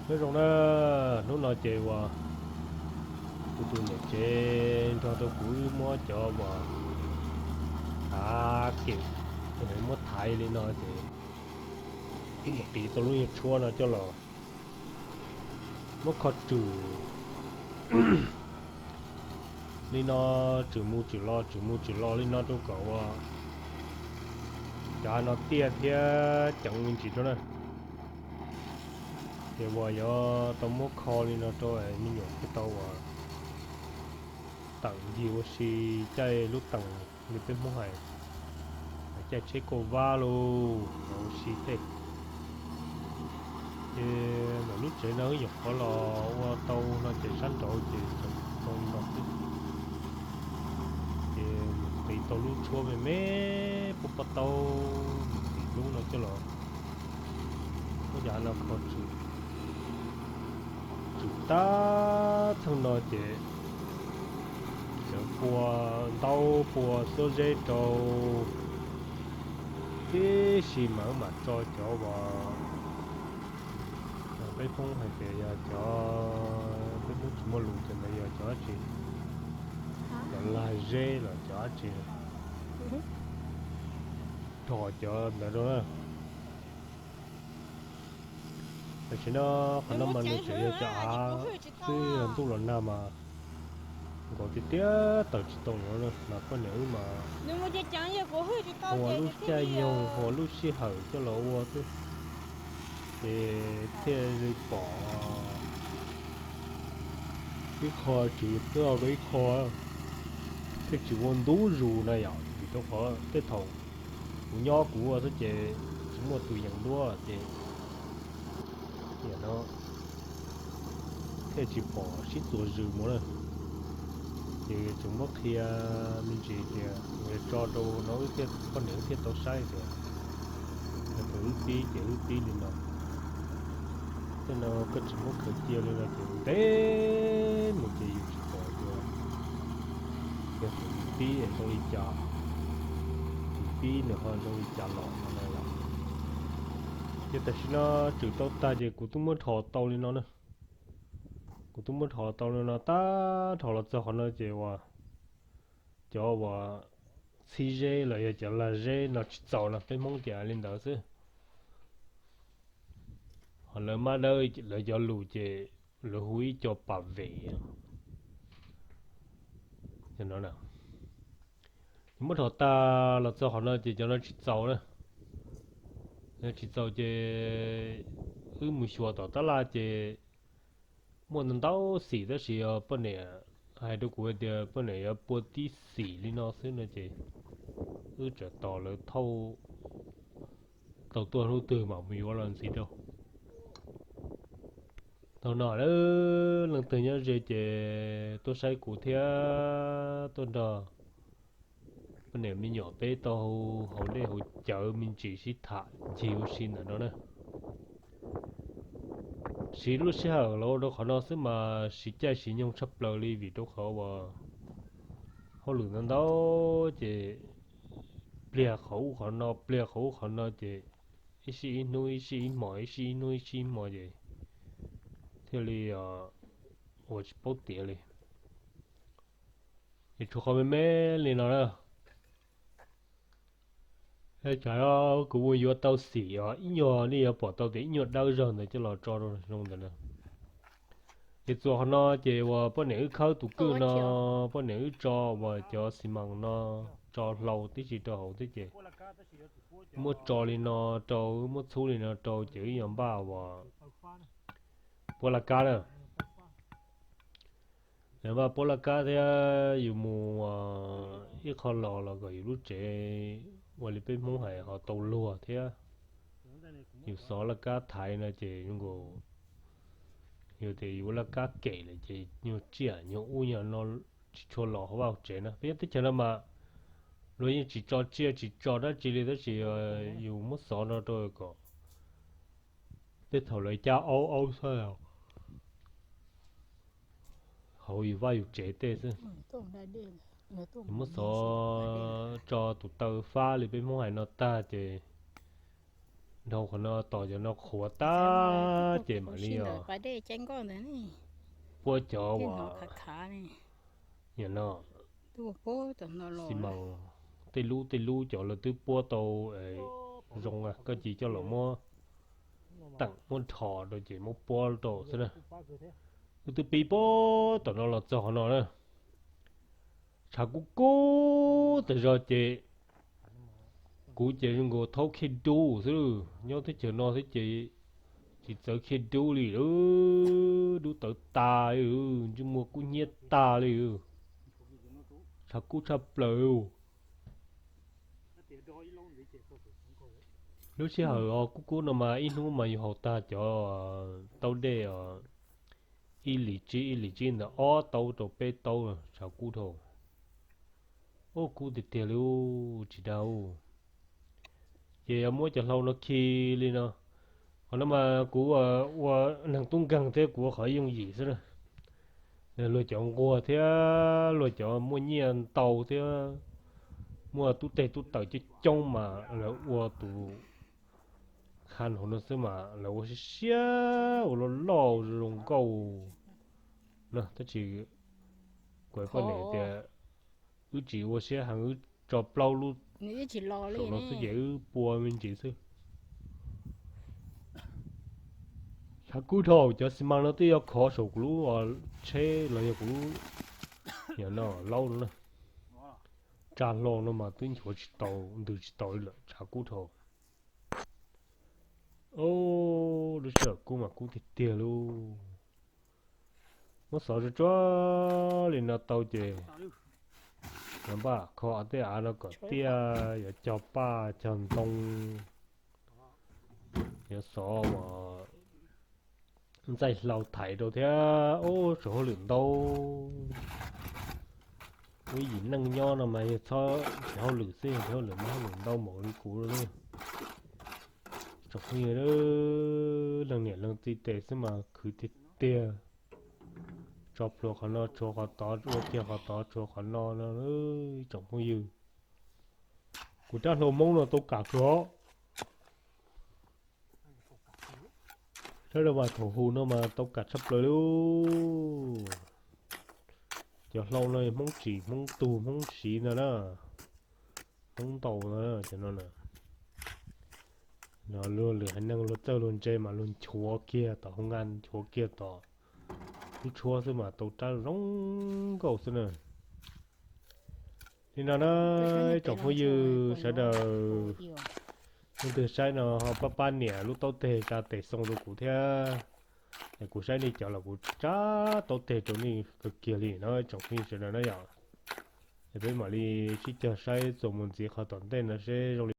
Nyob zoo na, hnub no ces uas kuv tus niam tsev nrog rau kuv wb muab cov uas tav kem muab thaiv li no ces wb mus qiv tau lub nyuag tshuab no coj los muab kho tswm li no, tswm mus tswm los tswm mus tswm los li no rau kom uas cov no tiaj thiab ceev me ntsis rau na. Ces uas yuav tau muab kho li no rau me nyuam thiaj tau uas tawm ncig ua si caij lub teem li peb Hmoob hais, caij tsheb kauj vab lauj, ua si tej. Ces ntawm lub tsev no wb nyuam qhuav los ua tau no ces sab nraud ces tseem tau li no xwb. Ces mus qiv tau lub tshuab me me puag pob taub mus tim lub no coj los muab cov no kho tswm, tswm tag tag no ces lawv pua ntaub pua xuab zeb rau tib si mas wb mam tso cov uas peb Hmoob hais tias yog cov, peb Hmoob tsis muaj lus ces ntawd yog cov dab tsi, cov lag zeb los cov dab tsi, rho cov ntawd rau na. Tam sim no qhov no mas nws tseem yog cov av xwb, ntuj los nag mas nkaus tiag tiag tawm tsis tau lawm mas poj niam wb mas ua lub caij nyoog ua lub sij hawm coj los ua xwb, ces thiaj li pom ib qho tswv twb rau ib qho, thiaj tsis ua ntub zus na yom, vim rau qhov tej thaum kuv nyob kuv ua xwb ces tsis muaj tus yees duab ces no thiaj tsis pom sib txuas zws mus na. Ces tseem muab qhia me ntsis tias tso rau no wb thiaj, poj niam wb thiaj tau saib tias yog tus wb pib ces wb pib li no. Tej no koj tsis muab khaws cia li no ces ntev mus ces yus tsis pom tias yog tus pib zoo li cas, tus pib nws ho zoo li cas los no na yom. Ces tam sim no tswm tau tag ces kuv twb muab rho tau li no na. Kuv twb muab rho tau li no tag, rho los txog qhov no ces uas cov uas txhib zeb los yog cov lag zeb no tsis txaus no, peb Hmoob tias li ntawd xwb. Ho lawv mab dawb lawv cov lus ces lawv hu ib co pas vem. Muab rho tag los txog qhov no ces cov no tsis txaus na. Tsis txaus ces wb mus xyuas tom tab laj ces muaj ntau ntau xim tab sis yog poj niam hais rau kuv hais tias poj niam yuav pua tib xim li no xwb no ces wb txawm tos lawv thauj tau tuaj hnub twg mam mus yuav los ntxiv rau. Thaum no leej twg nyob ze ces tuaj saib kuv thiab tuaj nrog poj niam me nyuam peb tau haus dej haus cawv me ntsis sib tham ncig ua si ntawm no na. Siv lub sij hawm los ua rau qhov no xwb mas siv caij siv nyoog tshaj plaws li vim rau qhov uas hauj lwm ntau ntau ces pliag qhov ub qhov no pliag qhov ub qhov no ces ib sij ib hnub ib sij ib hmos ib sij ib hnub ib sij ib hmos ces thiaj li ua tsis paub tiav li. Es tshuav qhov me me li no na. Tsam kuv mus yuav tau xim os, ib nyuag nej yuav pom tau tias ib nyuag dawb zog ntawd coj los tso rau zoo ntawd na. Ces txuas qhov no ces uas poj niam wb khawb tus kwj no, poj niam wb tso uas cov xi mas no tso hlau tib si rau hauv thiab ces muab tso li no rau, muab txhub li no rau ces wb yuav npaj uas puab laj kab na. Npaj puab laj kab thiab yus mus ib qho los los kom yus lub tsev ua li peb Hmoob hais ho tau luag thiab. Yus xov laj kab thaiv no ces zoo nkaus yus tias yus ua laj kab kem lawm ces nyuag tsiaj nyuag ub nyuag no tsis tshua los hauv vaj hauv tsev na. Peb nyob teb chaws no mas luag yeej tsis tso tsiaj tsis tso dab tsi li tab sis yus muab xov no rau kom tej thaum lawv cab aub aub xwb hauv yus vaj yus tsev tej xwb. Muab xov tso tus taw fab li peb Hmoob hais no tag ces Dhau qhov no tos cov no qhuav tag ces mam li os puab cov uas no xi mas tej lub tej lub cov lawv twb puab tau zoo, koj cia coj los muab teem muab dhos rau ces muab puab rau xwb na. Wb twb pib puag tom no los txog qhov no na. Tshav kub kub tas zog ces kuv ces zoo nkaus thaub khiaj dub xwb. Nyob teb chaws no xwb ces tsis txawv khiaj dub li, dub tawv tas li, ntsej muag kub hnyiab tas li. Tshav kub tshaj plaws. Lub sij hawm os kub kub no mas ib hnub mas yus haus tag cov taub dej os ib lis tsib ib lis tsib ntawm ob taub rau peb taub, tshav kub dhau. Ub, kub tiag tiag li, tsis dag. Ces yog muab cov hlau no khi li no. Qhov no mas kuv ua neeg tub nkeeg thiab kuv ua qhov yooj yim xwb na. Luag cov nquag thiab luag cov muaj nyiaj ntau thiab muaj tub teg tub taws coob coob mas lawv ua tus qha hauv no xwb mas lawv ua siab siab ua loj loj zoo nkauj na. Tab sis kuv poj niam tias wb tsis ua siab heev, wb tso plaub lub saum no xwb ces wb pua me ntsis xwb. Tshav kub dhau, cov xi mas no twb yuav khov saum kuv lub tsheb los yog kuv lub, no laub no na. Tsa hlau no mas twb nchuav tsis tau, ntws tsis tau li lawm, tshav kub dhau. Lub sij hawm kub mas kub tiag tiag lauj. Muab xov tsuag tsuag li no tau ces npaj kho tej av no kom tiaj, yuav cog paj cog ntoo, yuav xov ntxaij hlau thaiv rau thiab. Ub, tseem hauj lwm ntau. Ib yim neej nyob no mas yog txhob tsis hauj lwm xwb, yog tsis hauj lwm mas hauj lwm ntau npaum li kuv. Tsoom phooj ywg, leej niam leej txiv tes xwb mas khwv tiag tiag. Tso plhuav qhov no tshuav qhov tod, ua kiag qhov tod tshuav qhov no no, tsoom phooj ywg. Kuv rab hlau Hmoob no tau kam kawg os. Sab laj mas thaum hu no mas tau kam tshaj plaws li. Cov hlau no Hmoob tsim Hmoob tug Hmoob siv ntag na, Hmoob ntaus ntag cov no na. No luag lwm haiv neeg luag txawj luag ntse mas luag nchuav kiag tom hoo naj, nchuav kiag tom lub tshuab xwb mas tau rab zoo nkauj xwb na. Li no na, ib tsoom phooj ywg sawv daws, leej twg saib no ho pab pab nias lub taub teg tsa tes xoo rau kuv thiab. Es kuv saib nej cov los kuv tsa taub teg rau nej kawg kiag li no ib tsoom phooj ywg sawv daws na yom. Es peb mam li sib cog saib txuas mus ntxiv qhov tom ntej no seb zoo li